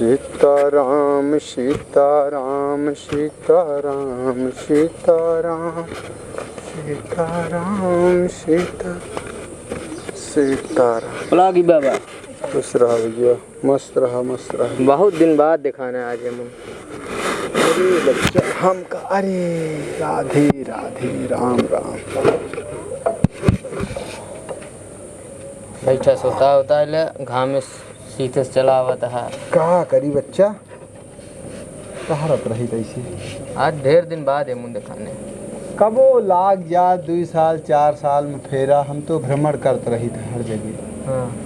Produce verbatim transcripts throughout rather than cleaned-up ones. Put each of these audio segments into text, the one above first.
सीताराम, सीताराम, सीताराम, सीताराम, सीताराम, सीता, सीताराम। लागी बाबा। खुश रहा भैया, मस्त रहा, मस्त रहा। बहुत दिन बाद देखाना आज ये मुन। अरे बच्चा, हमका, अरे राधे राधे, राम राम। बैठा, सोता होता है ले, घाम में सीते से चला आवत है। का करी बच्चा, टहरत रही तैसे। आज ढेर दिन बाद ये मुन देखाने। कबो लाग जा, दुई साल, चार साल में फेरा, हम तो भ्रमण करत रही था हर जगह। हाँ।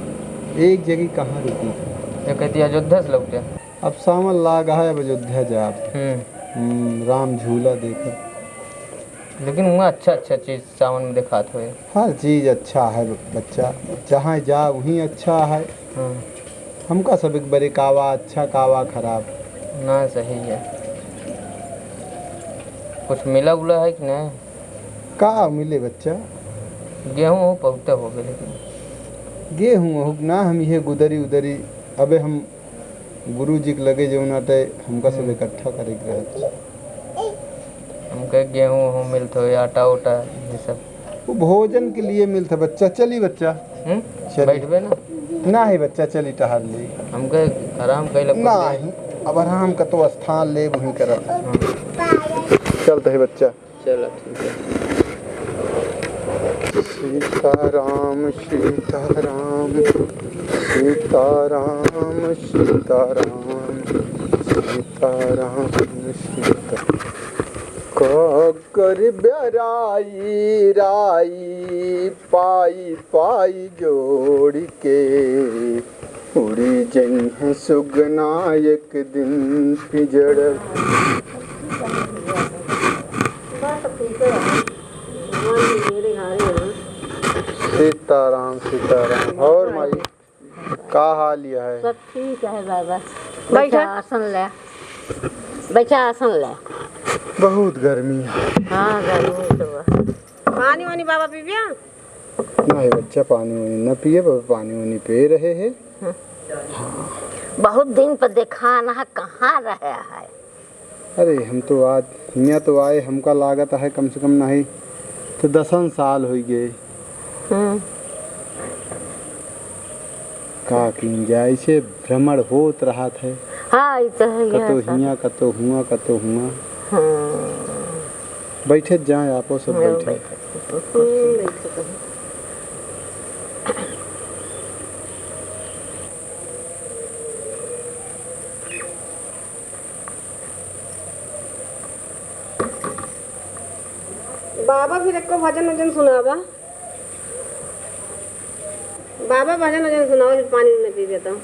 एक जगह कहाँ रुकी था? ये कहती अयोध्या से लौटे। अब सावन लाग है, अब अयोध्या जाब। हम्म। हम्म, राम झूला देखब। लेकिन हुआँ अच्छा अच्छा चीज सावन में देखात होए। हर चीज अच्छा है ब-, बच्चा, जहाँ जा वहीं अच्छा है। हाँ। हमका सब एक बरे कावा अच्छा, कावा खराब। ना, सही है। कुछ मिला उला है कि नहीं? का मिले बच्चा? गेहूँ हो बहुते हो गए, लेकिन गेहूँ हो ना, हम ये गुदरी उदरी, अबे हम गुरु जी के लगे जौन आटे हमका सब हम्म। इकट्ठा करे के रहत। हमके गेहूँ वहूँ मिलत हो, आटा उटा, ये सब। वो भोजन के लिए मिलत है बच्चा। चली बच्चा। हम्म? चली। बैठबे ना? ना ही बच्चा, चली टहर ली। हमके आराम कैले ना कुछ ही, अब आराम का तो स्थान ले वहीं करत। हाँ। चलत है बच्चा। चलो, ठीक है। सीताराम, सीताराम, सीताराम, सीताराम, सीताराम, सीता। काकर बेराई राई पाई पाई जोड़ के, उड़ी जइहें सुगना एक दिन पिजड़। सीताराम, सीताराम। और माई, का हाल है? सब ठीक है बाबा। बैठा। बैठा आसन ले, बैठा आसन ले। बहुत गर्मी है। हाँ, गर्मी तो बा। पानी वानी बाबा पीबिया? नहीं बच्चा, पानी वानी न पिए, बस पानी वानी पी रहे हैं। हम्म। बहुत दिन पर देखा ना, कहाँ रहे है? अरे, हम तो आज हियाँ तो आए, हमका लागत है कम से कम नहीं तो दसन साल होइ गए। हम्म। का कीन जाए, ऐसे भ्रमण होत रहत है। हाँ, ई तो है, कतो हियाँ, कतो हुआँ, कतो हुआँ। हाँ। बैठत जाए, आपो सब हाँ, बैठे। बैठत। हम्म, बैठत। बाबा फिर एको भजन वजन सुनावा। बाबा भजन वजन सुनावा, फिर पानी न पीबे तो।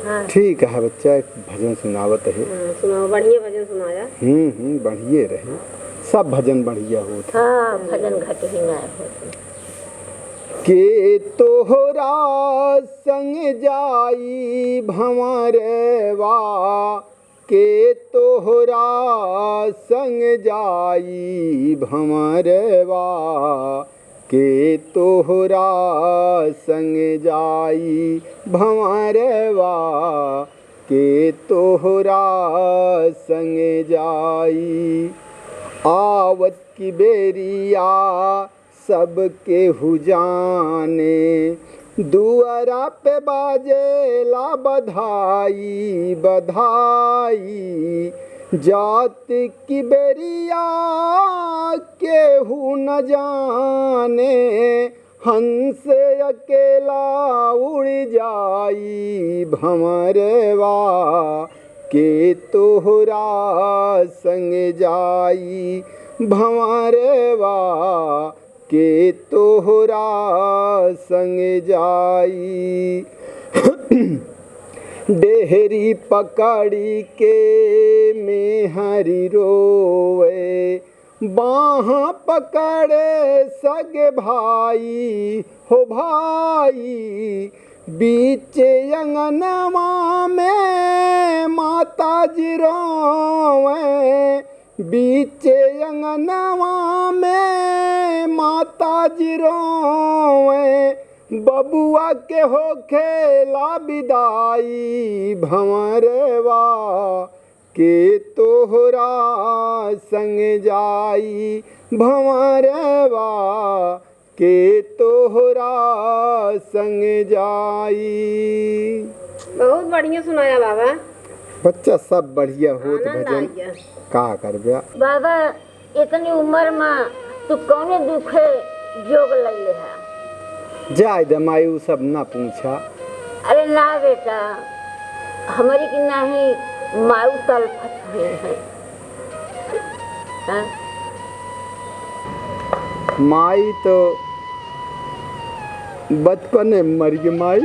हाँ। ठीक है बच्चा, एक भजन सुनावत है। हाँ, सुनावा, बढ़िया भजन सुनाया। हम्म, हम्म, बढ़िया रहे, सब भजन बढ़िया होत है। हाँ, भजन घट ही ना होत। के तोहरा संग जाई भंवरवा, के तोहरा संग जाई भंवरवा, के तोहरा संग जाई भंवरवा, के तोहरा संग जाई। आवत की बेरिया सब केहू जाने, दुआरा पे बाजेला बधाई, बधाई। जात की बेरिया केहू न जाने, हंस अकेला उड़ जाई भंवरवा, के तोहरा संग जाई भंवरवा, के तोहरा संग जाई। डेहरी पकड़ी के मेहरी रोवे, बाँह पकड़े सगे भाई हो भाई। बीच अंगनवा में माता जी रोवे, बीच अंगनवा में माता जी रोवे, बबुआ के होखेला बिदाई, भंवरवा के तोहरा संग जाई, भंवरवा के तोहरा संग जाई। बहुत बढ़िया सुनाया बाबा। बच्चा, सब बढ़िया होत आनंद आ भजन गया। का करब्या? बाबा, इतनी उम्र में तू कौने दुखे जोग लैले है? जाए दे माई, उ सब ना पूछा। अरे ना बेटा, हमरी की नाही माऊ तलफत हुए हैं। हाँ? माई तो बचपने मर गई माई।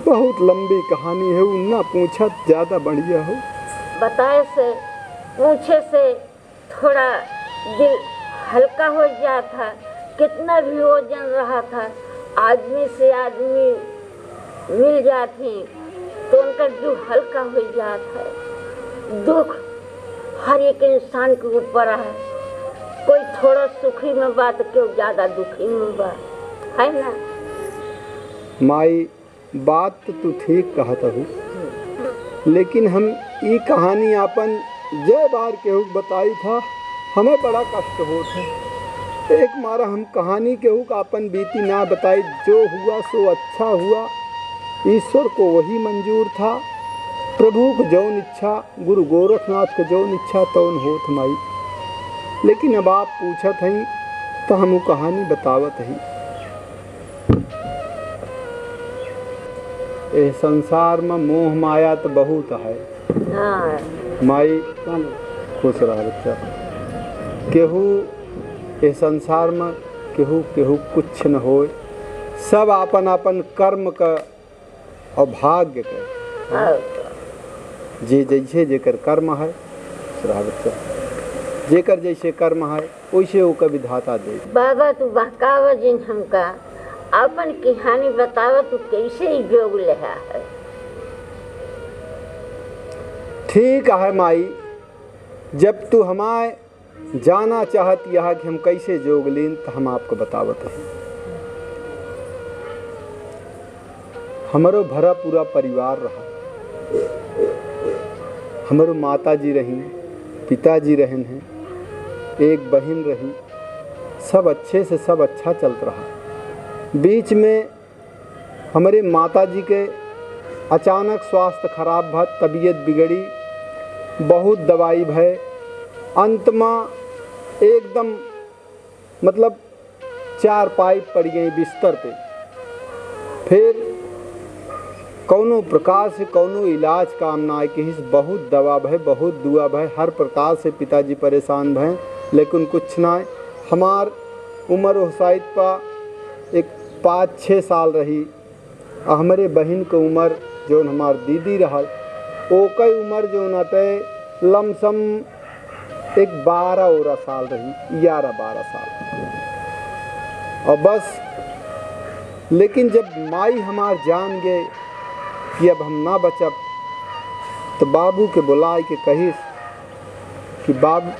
बहुत लंबी कहानी है, उ ना पूछत ज्यादा बढ़िया हो। बताए से, पूछे से थोड़ा दिल हल्का हो जात है। कितना भी वजन रहत है, आदमी से आदमी मिल जात ही तो उनका दिल हल्का हो जात है। दुख हर एक इंसान के ऊपर है, कोई थोड़ा सुखी में बा तो केहू ज्यादा दुखी में बा, है ना? माई, बात तो तू ठीक कहत हू, लेकिन हम ई कहानी आपन जय बार केहू के बताई था, हमें बड़ा कष्ट होत है। एक मारा हम कहानी केहू का आपन बीती ना बताई, जो हुआ सो अच्छा हुआ, ईश्वर को वही मंजूर था, प्रभु को जौन इच्छा, गुरु गोरखनाथ को जौन इच्छा तौन होत माई। लेकिन अब आप पूछत हई तो हम उ कहानी बतावत हई। एह संसार में मोह माया तो बहुत है। हाँ। माई, खुश रह बच्चा। केहू एह संसार में केहू, केहू कुछ न होए। सब आपन आपन कर्म का और भाग्य का। हाँ। जे जैसे जेकर कर्म है, खुश रह बच्चा। जेकर जैसे कर्म है, वैसे ओकर विधाता दे। बाबा, तू बहकावा जिन हमका, आपन कहानी बतावा, तू कैसे ई जोग लेहा है? ठीक है माई, जब तू हमारे जाना चाहत यह कि हम कैसे जोग लीन, तो हम आपको बतावत हैं। हमरो भरा पूरा परिवार रहा। हमरो माता जी रही, पिताजी रहन हैं, एक बहिन रही। सब अच्छे से, सब अच्छा चलत रहा। बीच में हमरे माता जी के अचानक स्वास्थ्य खराब भा, तबीयत बिगड़ी, बहुत दवाई भय, अंत में एकदम मतलब चारपाई पड़ गई बिस्तर पे। फिर कौनो प्रकार से कौनो इलाज काम ना आए, किहिस बहुत दवा भय, बहुत दुआ भय, हर प्रकार से पिताजी परेशान भय, लेकिन कुछ ना आए। हमार उम्र ओह साइड पा एक पाँच छः साल रही। आ हमरे बहिन के उम्र, जौन हमार दीदी रहल, ओकै उम्र जौन अटै, लमसम एक बारह ओरह साल रही, ग्यारह बारह साल। और बस, लेकिन जब माई हमार जान गए कि अब हम ना बचब, तो बाबू के बुलाए के कहिस, कि बाब,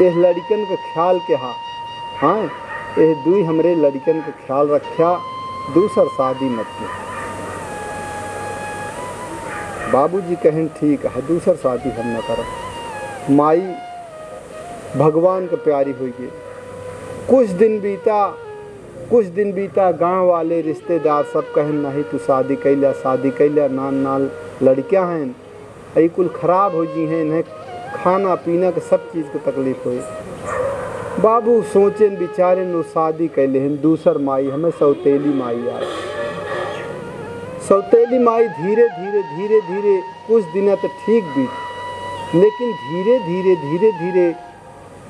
एह लड़िकन के ख्याल के हा, हाँ, एह दुई हमरे लड़िकन के ख्याल रख्या, दूसर शादी मत किया। बाबूजी कहेन, "ठीक है, दूसर शादी हम न करब।" माई भगवान के प्यारी होई गई। कुछ दिन बीता, कुछ दिन बीता, गांव वाले, रिश्तेदार सब कहेन, "नहीं, तू शादी कैला, शादी कैला, नान नान लड़कियां हैं।" ई कुल खराब हो जी हैं, इन्हें खाना पीना के सब चीज के तकलीफ होई। बाबू सोचेन विचारेन, वो शादी कैले हैं दूसर माई, हमें सौतेली माई आए। सौतेली माई धीरे धीरे, धीरे धीरे कुछ दिन तो ठीक बीत, लेकिन धीरे धीरे, धीरे धीरे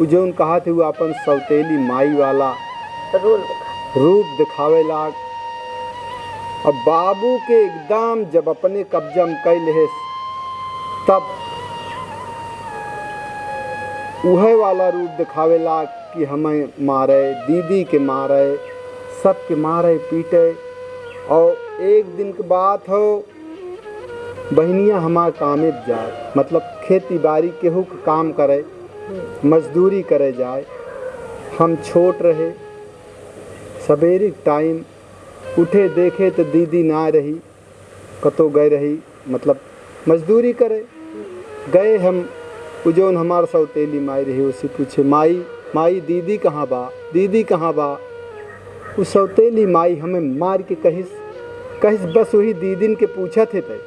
उ जौन कहा थे, उ आपन सौतेली माई वाला रूप दिखा-, रूप दिखावे लाग। अब बाबू के एकदम जब अपने कब्जा में कइ लेहे, तब उहे वाला रूप दिखावे लाग कि हमें मारे, दीदी के मारे, सबके मारे पीटे। और एक दिन के बात हो, बहिनिया हमार कामे जाए, मतलब खेती बाड़ी केहू के काम करे, मजदूरी करे जाए। हम छोट रहे, सबेरे टाइम उठे, देखे त दीदी ना रही, कतो गए रही, मतलब मजदूरी करे। गए हम, उ जौन हमार सौतेली माई रही, उसे पूछे, "माई, माई, दीदी कहाँ बा? दीदी कहाँ बा?" उ सौतेली माई हमें मार के कहिस, कहिस, "बस वही दीदिन के पूछत हे तै।"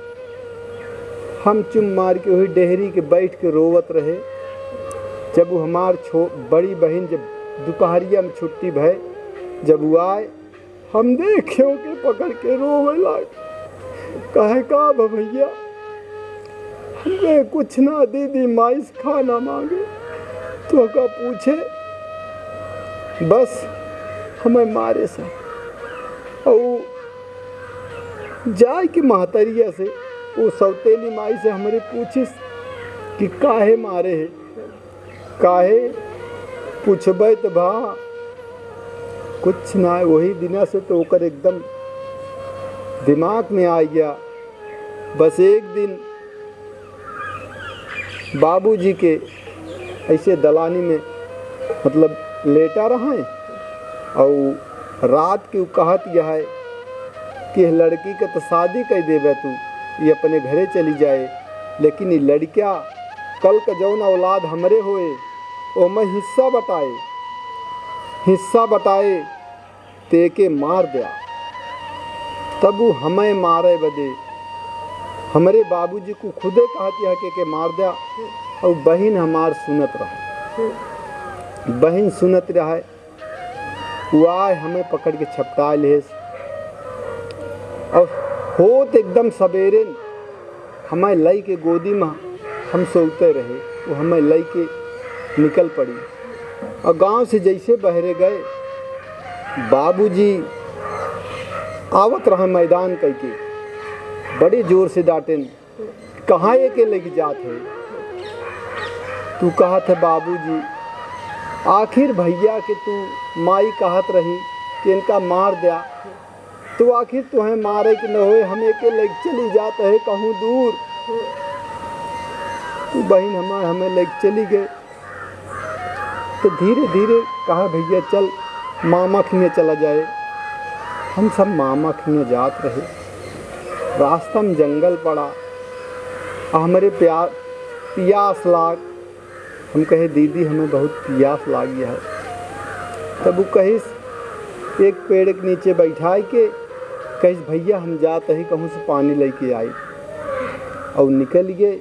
हम चुप मार के वही डेहरी के बैठ के रोवत रहे। जब वो हमार छो-, बड़ी बहिन, जब दुपहरिया में छुट्टी भय, जब वो आए, हम देखे ओके पकड़ के रोवे लाग। कहे, "का बा भैया?" हम कहे, "कुछ ना दीदी, माई से खाना मांगे, तोहका पूछे, बस हमें मारे सा।" और जाए के महतरिया से, वो सौतेली माई से हमरे पूछिस कि काहे मारे है, काहे पूछबे त भा कुछ ना। वही दिना से तो ओकर एकदम दिमाग में आ गया। बस एक दिन बाबूजी के ऐसे दलानी में, मतलब, लेटा रहे और रात के उ कहत यह है कि लड़की के तो शादी कर देबे तू, ये अपने घरे चली जाए, लेकिन ये लड़किया कल का जौन औलाद हमरे होए, ओमे हिस्सा बटाए, हिस्सा बटाए, ते के मार द्या। तब वो हमें मारे बदे, हमरे बाबूजी को खुदे कहत यह के, के मार द्या। और बहिन हमार सुनत रहे, बहिन सुनत रहे, वो आए हमें पकड़ के छपटा लेस। और होत एकदम सबेरे हमें लई के गोदी में हम सोते रहे, वो हमें लई के निकल पड़ी। और गांव से जैसे बहरे गए, बाबूजी आवत रहे मैदान कइके, बड़े जोर से डांटेन, "कहाँ एके लेके जात है?" तू कहत है, "बाबूजी, आखिर भैया के तू माई कहत रही कि इनका मार द्या, तो आखिर तुहें मारे के न होए, हम एके लेके चली जात है कहूँ दूर।" उ बहिन हमार हमें लेके चली गए। तो धीरे धीरे कहा, "भैया चल, मामा खियाँ चला जाए।" हम सब मामा खियाँ जात रहे। रास्ता में जंगल पड़ा, आ हमरे प्या-, पियास लाग। हम कहे, "दीदी, हमें बहुत पियास लाग गया है।" तब वो कहिस, एक पेड़ के नीचे बैठाए के कहिस, "भैया, हम जात ही कहूँ से पानी लेके आई।" और निकल गए।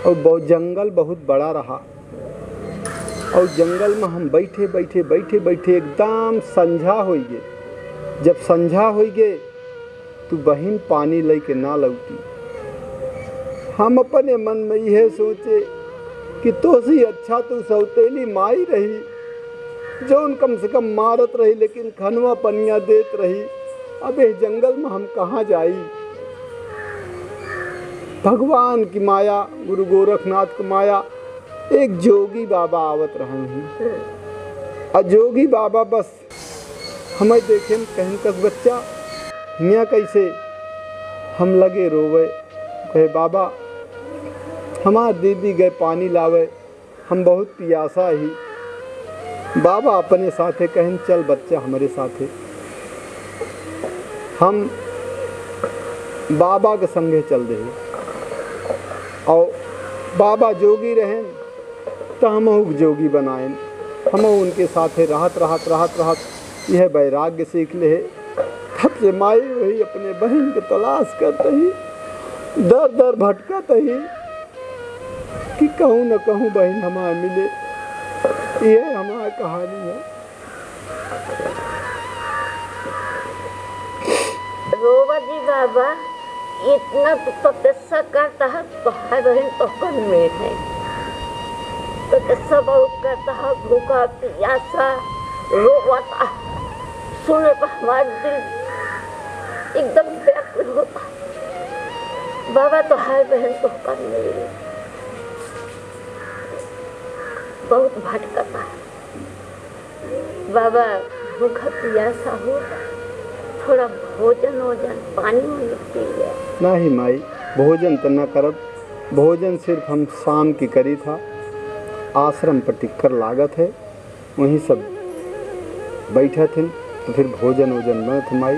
और बहु-, जंगल बहुत बड़ा रहा। और जंगल में हम बैठे, बैठे, बैठे, बैठे एकदम संझा होई गए। जब संझा होई गए, तो बहिन पानी लेके ना लौटी। हम अपने मन में यह सोचे कि तोसी अच्छा तू सौतेली माई रही, जौन कम से कम मारत रही, लेकिन खनवा पनिया देत रही। अब इस जंगल में हम कहाँ जाई? भगवान की माया, गुरु गोरखनाथ की माया, एक जोगी बाबा आवत रहे हैं। आ जोगी बाबा बस हमें देखे न कहन कस, "बच्चा, हियाँ कैसे?" हम लगे रोवे, कहे, "बाबा, हमार दीदी गए पानी लावे, हम बहुत पियासा ही।" बाबा अपने साथे कहन, "चल बच्चा, हमरे साथे।" हम बाबा के संगे चल देहे। और बाबा जोगी रहेन, तो हमहू के जोगी बनाएन। हमहू उनके साथे रहत, रहत, रहत, रहत यह वैराग्य सीख लेहे। तब से माई वही अपने बहिन के तलाश करत ही, दर दर भटकत ही कि कहूँ न कहूँ बहिन हमार मिले। यह हमार कहानी है। रोवा जी बाबा, इतना तू तपस्या करता है, तोहार बहिन तोहका मिले है। तपस्या बहुत करता है, भूखा पियासा रोवता, सुने पर हमार दिल एकदम व्याकुल होता। बाबा, तोहार बहिन तोहका मिले, बहुत भटकता है। बाबा, भूखा पियासा हो, थोड़ा भोजन ओजन, पानी ओनी पी ले। नाही माई, भोजन त न करब, भोजन सिर्फ हम शाम की करी था। आश्रम पर टिक्कर लागत है, वहीं सब बैठत हन, तो फिर भोजन वोजन बनत है माई।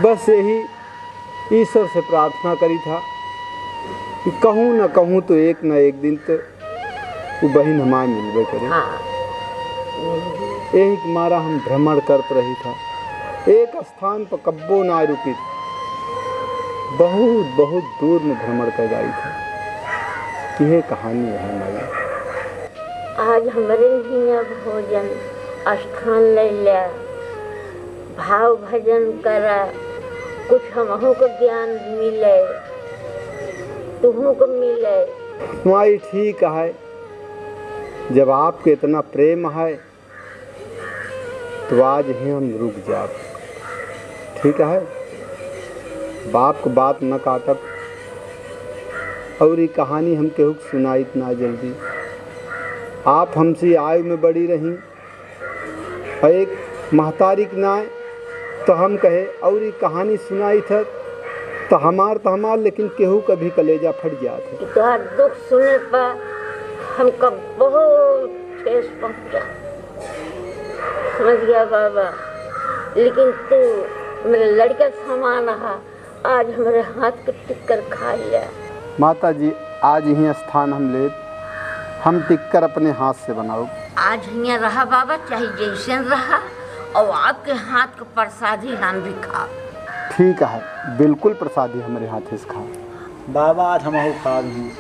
बस यही ईश्वर से प्रार्थना करी था कि कहूँ न कहूँ तो एक न एक दिन तो वो बहिन हमार मिलबे करे। हाँ। यही के मारा हम भ्रमण करत रही था, एक स्थान पर कब्बो ना रुकी थी, बहुत बहुत दूर में भ्रमण कर गई थी। यह कहानी है माई। आज हमरे हियाँ भोजन स्थान ले ले, भाव भजन करा, कुछ हमहू को ज्ञान मिले, तुहू को मिले। माई ठीक है, जब आपके इतना प्रेम है तो आज ही हम रुक जाब, ठीक है? बाप को बात न काटब। और ये कहानी हम केहू के सुनाइत ना जल्दी। आप हमसे आयु में बड़ी रही, और एक महतारी के नाय तो हम कहे और ये कहानी सुनाइत है, तो हमार तो हमार, लेकिन केहू का भी कलेजा फट जात है। तोहार दुख सुने पर हमका बहुत ठेस पहुँचा, समझ गया बाबा, लेकिन तू मेरे लड़के समान रहा। आज हमरे हाथ के टिक्कर खा लिया। माता जी, आज ही स्थान हम लेब, हम टिक्कर अपने हाथ से बनाउब। आज हियाँ रहा बाबा, चाहे जैसे रहा, और आपके हाथ के प्रसादी हम भी खाब। ठीक है, बिल्कुल प्रसादी हमरे हाथे से खाब। बाबा, आज हमहू खाब ही।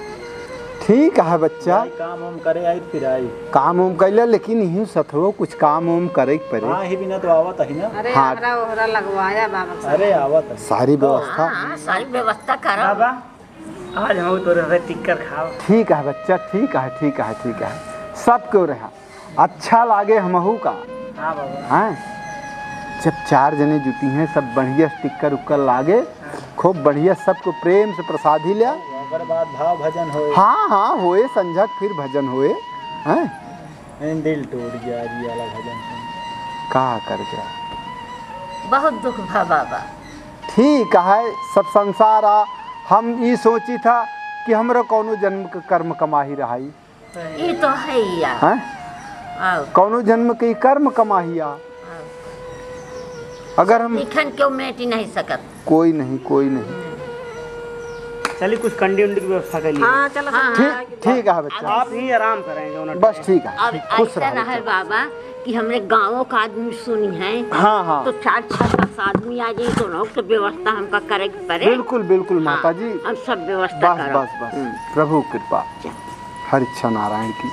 ठीक है बच्चा। भाई, काम वाम करे आई फिर आई। काम वाम कैला, लेकिन यही सथवो कुछ काम वाम करे के पड़े। हाँ, ही बिना तो आवत ही ना। अरे, हाँ। हमरा ओहरा लगवाया बाबा साहब। अरे, आवत है। सारी व्यवस्था। हाँ, हाँ, सारी व्यवस्था करो। बाबा, आज हम तोरे से टिक्कर खाओ। ठीक है बच्चा, ठीक है, ठीक है, ठीक है। सब क्यों रहा, अच्छा लागे हमहू का। हाँ बाबा। हैं? जब चार जने जुटी हैं, सब बढ़िया टिक्कर उक्कर लागे, हाँ। खूब बढ़िया सबको प्रेम से प्रसादी लिया। ओकर बाद भाव भजन होए। हाँ, हाँ, होए, संझक फिर भजन होए। हैं? नहीं, दिल टूट गया जी वाला भजन सुन। का कर गया? बहुत दुख भा बाबा। ठीक है, सब संसार आ, हम ई सोची था कि हमरो कौनो जन्म के कर्म कमाही रहाई। ई तो है ही यार। हैं? आओ। कौनो जन्म के कर्म कमाही आ। आओ। अगर हम लिखन क्यों मेटी नहीं सकत। कोई नहीं, कोई नहीं। चलिए, कुछ कंडी उंडी की व्यवस्था कर ली। हाँ, चलो, हाँ, ठीक, हाँ। ठीक है बच्चा। आप ही आराम करेंगे, उन्होंने बस ठीक है, अब ठीक, खुश ऐसा रहो रहे बच्चा। बाबा कि हमरे गाँव का आदमी सुनी है, हाँ, हाँ। तो चार छह दस आदमी आ जाए, तो लोग तो व्यवस्था हमका करे के पड़े। बिल्कुल, बिल्कुल, हाँ, माता जी। हम सब व्यवस्था बस, करब। बस, बस। हम्म। प्रभु कृपा। चल। हर इच्छा नारायण की।